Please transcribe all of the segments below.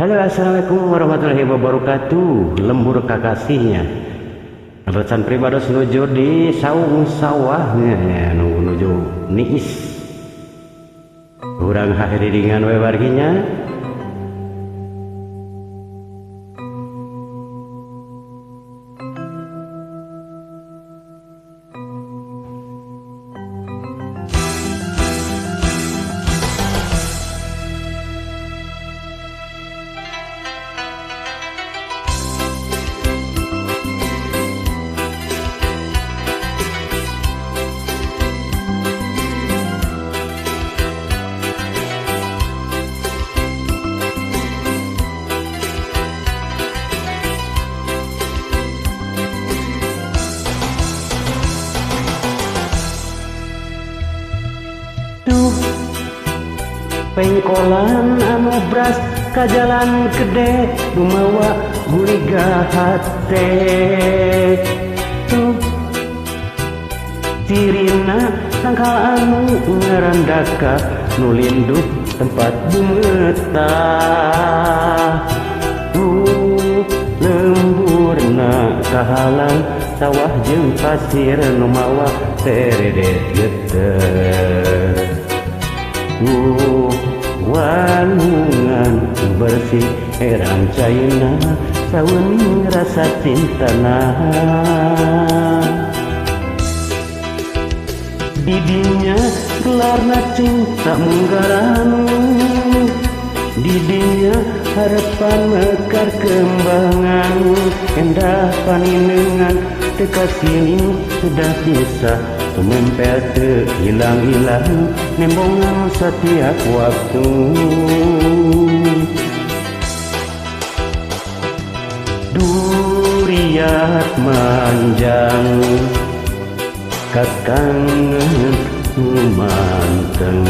Halo, assalamualaikum warahmatullahi wabarakatuh. Lembur kakasihnya recan pribados nuju di saung sawahnya nuju niis urang hahiringan we warginya. Duh, pengkolan anu bras ka jalan gede dumawa guliga hate. Tuh cirina tangkal anu ngarandaka nu linduh tempat bumetah. Tuh lemburna kahalang sawah jeung pasir nu mawa teredet geter. Walungan bersih herang caina sawening rasa cintana. Didinya gelarna cinta munggaran, didinya harapan mekar kembangan. Endah paninengan teka sini sudah bisa tumempel teu hilang-hilang nembongan setiap waktu. Duriat manjang kakangen manteng,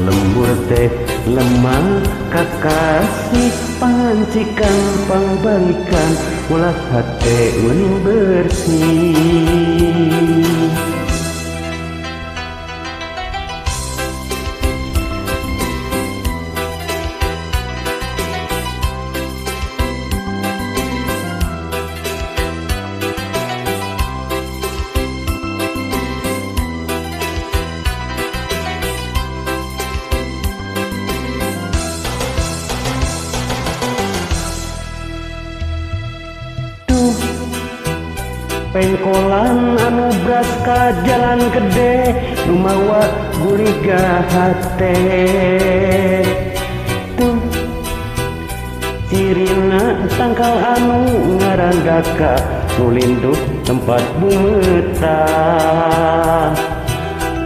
lembur teh lemah kakasih pancikan pangbalikan ulah hate wening bersih. Pengkolan anu bras ka jalan gede lumawa guliga hate. Tuh cirina tangkal anu ngarandaka nu linduh tempat bumetah.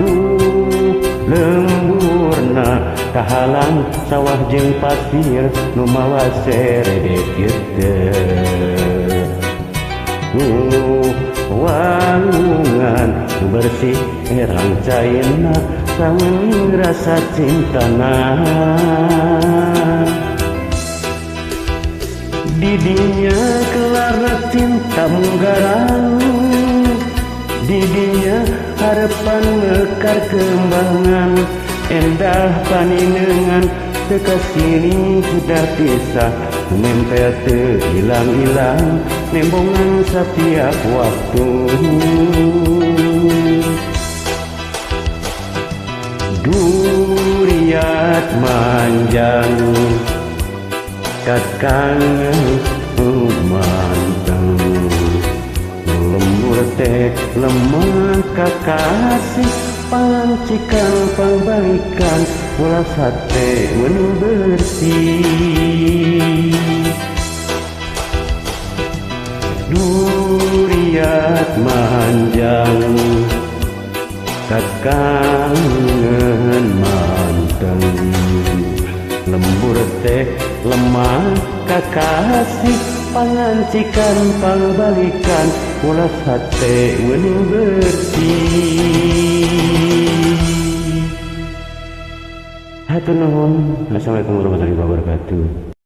Tuh lemburna kahalang sawah jeung pasir nu mawa seredet geter. Walungan bersih herang caina sawening rasa cintana. Didinya kelarna cinta munggaran, didinya harapan mekar kembangan. Endah paninengan teka sini sudah pisah nempel teu hilang-hilang nembongan setiap waktu. Duriat manjang kakangen manteng, lembur teh lemah kakasih pancikan pangbalikan ulah hate wening bersih. Duriat manjang kakangen manteng, lembur teh lemah kakasih pangancikan pangbalikan ulah hate wening bersih. Hatur nuhun. Assalamualaikum warahmatullahi wabarakatuh.